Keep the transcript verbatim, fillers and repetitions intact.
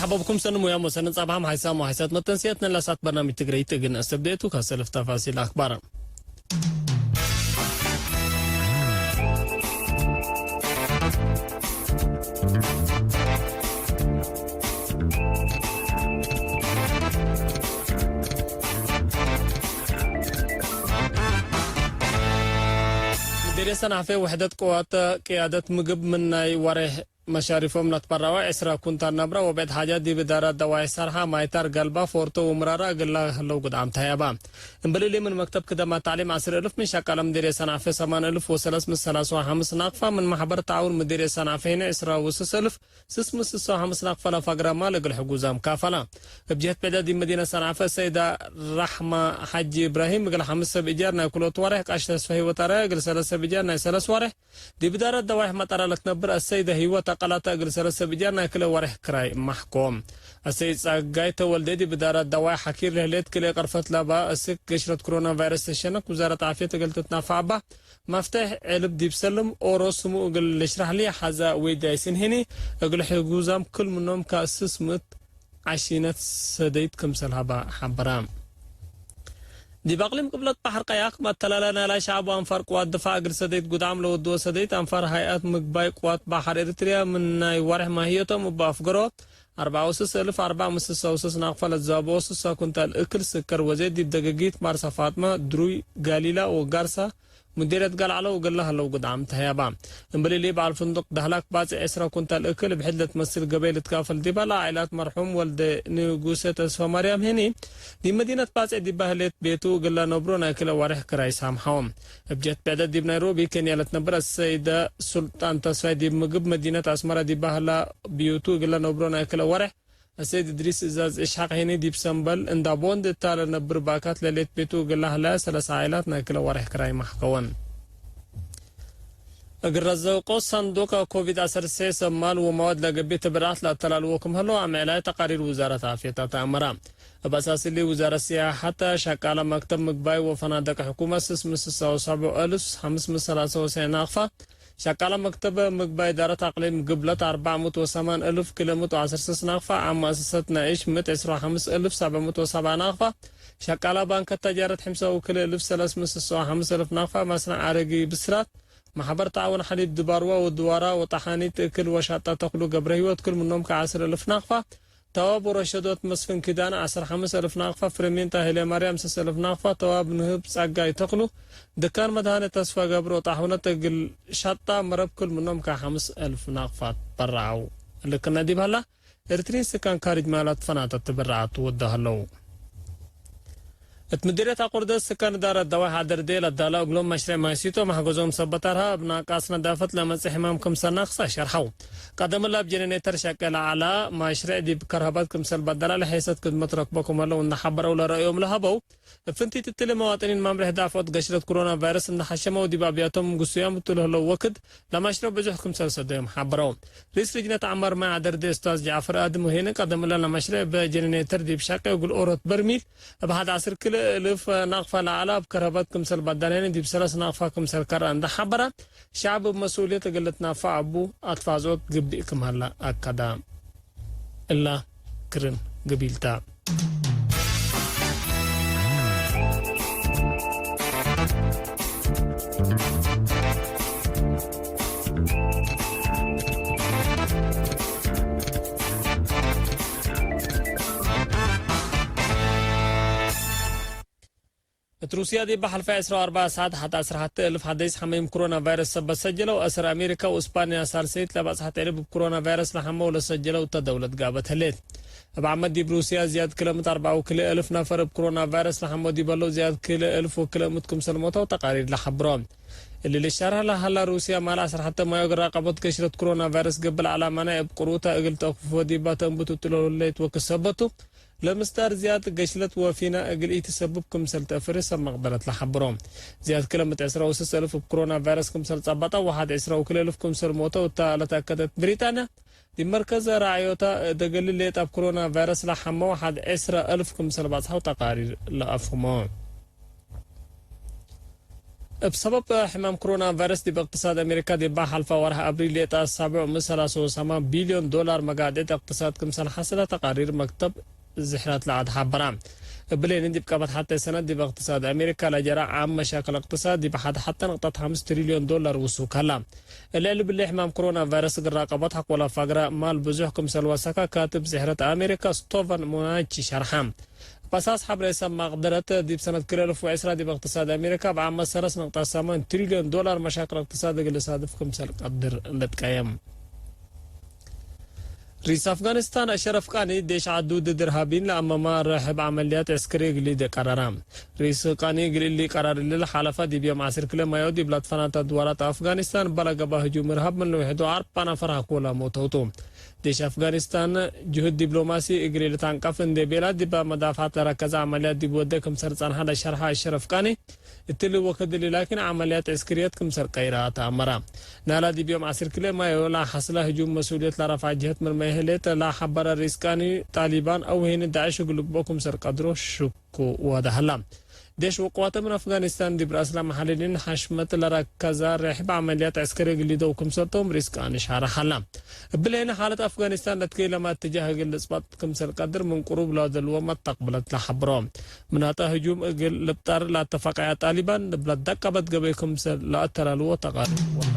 ጸብኩም ሰኒ ሙያም ወሰኒ ጸብሐም ሓይሳም ወሓይሳት መተንስያት ነላሳት በርናምጅ ትግረይት እግል ነአስተብዴ ቱ። ከሰልፍ ተፋሲል አክባር። ምዴርየት ሰንዓፈ ውሕደት ቅዋት ቅያደት ምግብ ምን ናይ ወሬሕ መሻሪፎም ለትበረዐው ዕስራ ኩንታል ነብረ ወብዕድ ሓጃት ዲብ እዳራት ደዋይሕ ሰርሓ፣ ማይታር፣ ገልባ፣ ፎርቶ ወምራራ እግል ለህለው ግድዓም ተህያባ። እምበል እሊ ምን መክተብ ክደማት ተዕሊም ዐስር እልፍ፣ ምን ሸቃለ ምዴርየት ሰንዓፈ ሰማን እልፍ ወሰለስ ምእት ሰላስ ወሐምስ ናቅፋ፣ ምን መሕበር ተዓውን ምዴርየት ሰንዓፈ ህኔ ዕስራ ወስስ እልፍ ስስ ምእት ስስ ወሐምስ ናቅፋ ለፈግረ ማል እግል ሕጉዛም ካፈላ። እብ ጀህት ብዕደት ዲብ መዲነት ሰንዓፈ ሰይዳ ራሕማ ሓጂ እብራሂም እግል ሐምስ ሰብ እጃር ናይ ክልኦት ወሬሕ፣ ቃሽ ተስፋ ህይወት አርአያ እግል ሰለስ ሰብ እጃር ናይ ሰለስ ወሬሕ፣ ዲብ እዳረት ደዋይሕ መጠራ ለትነብር አሰይደ ህይወት አቀላተ እግል ሰለስ ሰብ እጃር ናይ ክልኤ ወሬሕ ክራይ ማሕኮ። አሰይድ ጸጋይ ተወልደ ዲብ እዳረት ደዋይሕ ሐኪር ለህሌት ክልኤ ቀርፈት ለባ እስክ ገሽረት ኮሮና ቫይረስ ተሸነክ ውዛረት ዓፍየት እግል ትትናፈዕ እባ መፍተሕ ዕልብ ዲብ ሰልም ኦሮ ስሙ እግል ልሽረሕሊ ሐዛ ወይዳይስን ህኒ እግል ሕጉዛም ክል ምኖም ከስስ ምእት ዐሺነት ሰደይት ክምሰል ሀባ ሐበራ። ዲብ አቅሊም ቅብለት በሐር ቀያክ መተላለ ናላይ ሸዐብ ወአንፋር ቅዋት ድፋዕ እግል ሰደይት ጉድዓም ለወድወ ሰደይት አንፋር ሀይአት ምግባይ ቅዋት በሐር ኤሪትርያ ምን ናይ ወሬሕ ማህየቶም እብ አፍገሮ አርበዓ ወስስ እልፍ አርበዕ ምእት ስሳ ወስስ ናቅፋ ለትዛብኦ ስሳ ኩንታል እክል ስከር ወዜት ዲብ ደገጊት ማርሳ ፋጥመ፣ ድሩይ፣ ጋሊላ ወጋርሳ ምዴርየት ገልዓሎ እግል ለህለው ግድዓም ተህያባ። እምበል እሊ በዐል ፍንዱቅ ደህላክ ባጽዕ ዕስራ ኩንታል እክል እብ ሕድ ለትመስል ገበይ ልትካፈል ዲበ ለዓኢላት መርሑም ወልደ ንጉሰ ተስፋማርያም ህኒ፣ ዲብ መዲነት ባጽዕ ዲበ ህሌት ቤቱ እግል ለነብሮ ናይ ክለ ወሬሕ ክራይ ሳምሐው። እብ ጀህት ብዕደት ዲብ ናይሮቢ ኬንያ ለትነብር አሰይደ ሱልጣን ተስፋይ ዲብ ምግብ መዲነት አስመረ ዲበ ህላ ብዩቱ እግል ለነብሮ ናይ ክለ ወሬሕ አሰይድ እድሪስ እዛዝ እሽሓቅ ሄኒ ዲብ ሰምበል እንዳ ቦንድ እታ ለነብር ባካት ለሌት ቤቱ እግል ለህለያ ሰለስ ዓኢላት ናይ ክለ ወሬሕ ክራይ ማሕከወን። እግል ረዘቆ ሰንዱቅ ኮቪድ ዐሰርተ ሰማል ወመዋድ ለገብእ ትብርዓት ለአተላልዎ ክም ህለው አምዕላይ ተቃሪር ውዛረት ዓፍየት አተአመራ። እብ አሳስ እሊ ውዛረት ሲያሐት ሸቃለ መክተብ ምግባይ ወፈናደቅ ሕኩመት ስስ ምእት ስሳ ወሰብዑ እልፍ ሐምስ ምእት ሰላሰ ወሰዕ ናቅፋ፣ ሸቃለ መክተብ ምግባይ እዳረት አቅሊም ግብለት አርበዕ ምእት ወሰማን እልፍ ክልኤ ምእት ወዐስር ስስ ናቅፋ፣ ዓም መአሰሰት ነኢሽ ምእት ዕስራ ወሐምስ እልፍ ሰብዕ ምእት ወሰብዓ ናቅፋ፣ ሸቃለ ባንከ ተጃረት ሕምሳ ወክልኤ እልፍ ሰለስ ምእት ስሳ ወሐምስ እልፍ ናቅፋ፣ መስነዕ አረጊ ብስራት፣ ማሕበር ተዓውን ሐሊብ ድባርዋ ወድዋራ ወጠሓኒት እክል ወሻጣ ተክሉ ገብረህይወት ክል ምኖም ከዐስር እልፍ ናቅፋ፣ ተዋብ ወረሸዶት መስፍን ኪዳነ ዐስር ሐምስ እልፍ ናቅፋ፣ ፍሬሚንታ ሄሌማርያም ስስ እልፍ ናቅፋ፣ ተዋብ ንህብ ጸጋይ ተክሉ፣ ድካን መድሃኔ ተስፋ ገብሮ ጣሑነት እግል ሻጣ መረብ ክል ምኖም ከሐምስ እልፍ ናቅፋ ትበረዐው። እልክነ ዲብ ሀላ፣ ኤርትሪን ስካን ካርጅ ማላት ፈናተት ትብረዐት ወደ ሀለው። እት ምድርየት አቁርደት ስካን እዳረት ደዋይሕ አደርዴ ለዳላ እግሎም መሽሬዕ ማይ ሲቶ መሕገዞም ሰበት አርሃ እብ ናቃስ ነዳፈት ለመጽእ ሕማም ክምሰል ናክሰ ሸርሐው። ቀደም እለ እብ ጀነሬተር ሸቄ ለዐላ መሽሬዕ ዲብ ከርሀበት ክምሰል በደላ ለሔሰት ክድመት ረክቦ ክም ህለው እንደ ሐበረው ለረአዮም ለሀበው። እብ ፍንቲት እትሊ መዋጥኒን መምሬሕ ዳፍዖት ገሽረት ኮሮና ቫይረስ እንደ ሐሸመው ዲብ አብያቶም ግሱያም እቱ ለህለው ወክድ ለመሽሬዕ ብዙሕ ክምሰል ሰደዮም ሐበረው። ሪስ ልጅነት ዐማር ማይ አደርዴ እስታዝ ጃዕፈር አድም ወሄነ ቀደም እለ ለመሽሬዕ በጀነሬተር ዲብ ሸቄ እግል ኦሮት በርሚል እብ ሐድ ዐስር ክልኤ እልፍ ናቅፋ ለዐለ እብ ከረበት ክምሰል በደለኒ ዲብ ሰለስ ናቅፋ ክምሰል ከረ እንደ ሐበረ፣ ሸዐብ እብ መስኡልየት እግል ልትናፈዕ እቡ አትፋዝኦት ግብእ ክም ሀለ አከደ። እላ ክርን ገቢልታ። እት ሩስያ ዲብ ሐልፈ ዕስራ ወአርበዕ ሰዓት ሐት ዐስር ሐቴ እልፍ ሐዲስ ሐመይም ኮሮና ቫይረስ ሰበት ሰጀለው፣ አሰር አሜሪካ ወእስፓንያ ሳልሰይት ለበጽሐት ዕልብ እብ ኮሮና ቫይረስ ለሐመው ለሰጀለው እተ ደውለት ጋበት ህሌት። እብ ዓመት ዲብ ሩስያ ዝያድ ክለ ምእት አርበዕ ወክልኤ እልፍ ነፈር እብ ኮሮና ቫይረስ ለሐመው ዲብ ህለው፣ ዝያድ ክለ እልፍ ወክለ ምእት ክምሰል ሞተው ተቃሪር ለሐብሮ። እሊ ልሻርህ ለሀላ ሩስያ ማል ዐስር ሐቴ ማዮ እግል ራቀቦት ገሽረት ኮሮና ቫይረስ ገብእ ለዐለ መናይ እብ ቅሩተ እግል ተአክፍፎ ዲባ ተእንቡት እቱ ለህሌት ወክሰበቱ። ለምስዳር ዝያድ ገሽለት ወፊና እግል ኢትሰብብ ክምሰል ተአፍሬ ሰብ መቅደረት ለሐብሮ። ዝያድ ክለ ምእት ዕስራ ወስስ እልፍ እብ ኮሮና ቫይረስ ክምሰል ጸበጠ ወሐድ ዕስራ ወክልኤ እልፍ ክምሰል ሞተው እተ ለተአከደት ብሪጣንያ፣ ዲብ መርከዘ ረዐዮታ እደገሊ ሌጠ እብ ኮሮና ቫይረስ ለሐመው ሐድ ዕስራ እልፍ ክምሰል ባጽሐው ተቃሪር ለአፍህሞ። እብ ሰበብ ሕማም ክሮና ቫይረስ ዲብ እቅትሳድ አሜሪካ ዲባ ሐልፋ ወርሕ አብሪል ሌጣ ሳብዕ ሚ ሰላሳ ወሰማን ቢልዮን ዶላር መጋድዕት እቅትሳድ ክምሰል ሐስለ ተቃሪር መክተብ ዝሕረት ለዐድ ሐበራ። እብሌን ዲብ ቀበት ሐቴ ሰነት ዲብ እቅትሳድ አሜሪካ ለጀረ ዓም መሻክል እቅትሳድ ዲብ ሐድ ሐቴ ነቅጠት ሐምስ ትሪልዮን ዶላር ውሱክ ሀላ። እለ እሊ ብሌ ሕማም ክሮና ቫይረስ እግል ራቀቦት ሐቆለ ፋግረ ማል ብዙሕ ክምሰል ወሰከ ካትብ ዝሕረት አሜሪካ ስቶቨን ሙናቺ ሸርሐ። በሳስ ሐብሬ ሰብ ማቅደረት ዲብ ሰነት ክልኤ እልፍ ወዕስራ ዲብ እቅትሳድ አሜሪካ በዓመት ሰለስ ነቅጠት ሰማን ትሪልዮን ዶላር መሻክል እቅትሳድ እግል ሳድፍ ክምሰል ቀድር ልትቀየም። ሪስ አፍጋኒስታን አሸረፍ ቃኒ ዴሽ ዐዱ ድድ እርሃቢን ለአመማ ርሕብ ዐመልያት ዕስክሪ እግል ኢቀረራ። ሪስ ቃኒ እግል እሊ ቀራር እሊ ለሓለፈ ዲብ ዮም ዐስር ክልኤ ማዮ ዲብ ለትፈናተ አድዋራት አፍጋኒስታን በለገበ ህጁም እርሃብ ምን ለውሕዱ አርባ ነፈር ሀኮለ ሞተውቱ። ዴሽ አፍጋኒስታን ጅሁድ ዲፕሎማሲ እግል ኢልትአንቀፍ እንዴ ቤላ ዲበ መዳፍዐት ለረከዘ ዐመልያት ዲብ ወዴ ክምሰል ጸንሐ ለሸርሐ አሸረፍ ቃኒ፣ እትሊ ወክድ እሊ ላኪን ዐመልያት ዕስክርየት ክምሰል ቀይረ ተአመረ። ናላ ዲብ ዮም ዐስር ክልኤ ማዮ ለሐስለ ህጁም መስኡልየት ለረፍዐ ጀህት ምንመ ህሌት ለሐበረ ሪስ ቃኒ፣ ጣሊባን አው ሄኒ ዳዕሽ እግል ልግበኦ ክምሰል ቀድሮ ሽኩ ወደ ሀላ። ዴሽ ወቅዋተ ምን አፍጋኒስታን ዲብ ረአስለ መሐልሊን ሐሽመት ለረከዘ ርሕብ ዐመልያት ዕስከሪ እግል ሊደው ክምሰልቶም ሪስ ቃኒ ሻርሕ ሀላ። እብሊ ሄኒ ሓለት አፍጋኒስታን ለትገይለመ እትጃህ እግል ልጽበጥ ክምሰል ቀድር ምን ቅሩብ ለደልወ መተቅብለት ለሐብሮ። ምናተ ህጁም እግል ልብጠር ለአተፋቀያ ጣሊባን፣ እብ ለደቀበት ገበይ ክምሰል ለአተላልዎ ተቃርብ ወለ።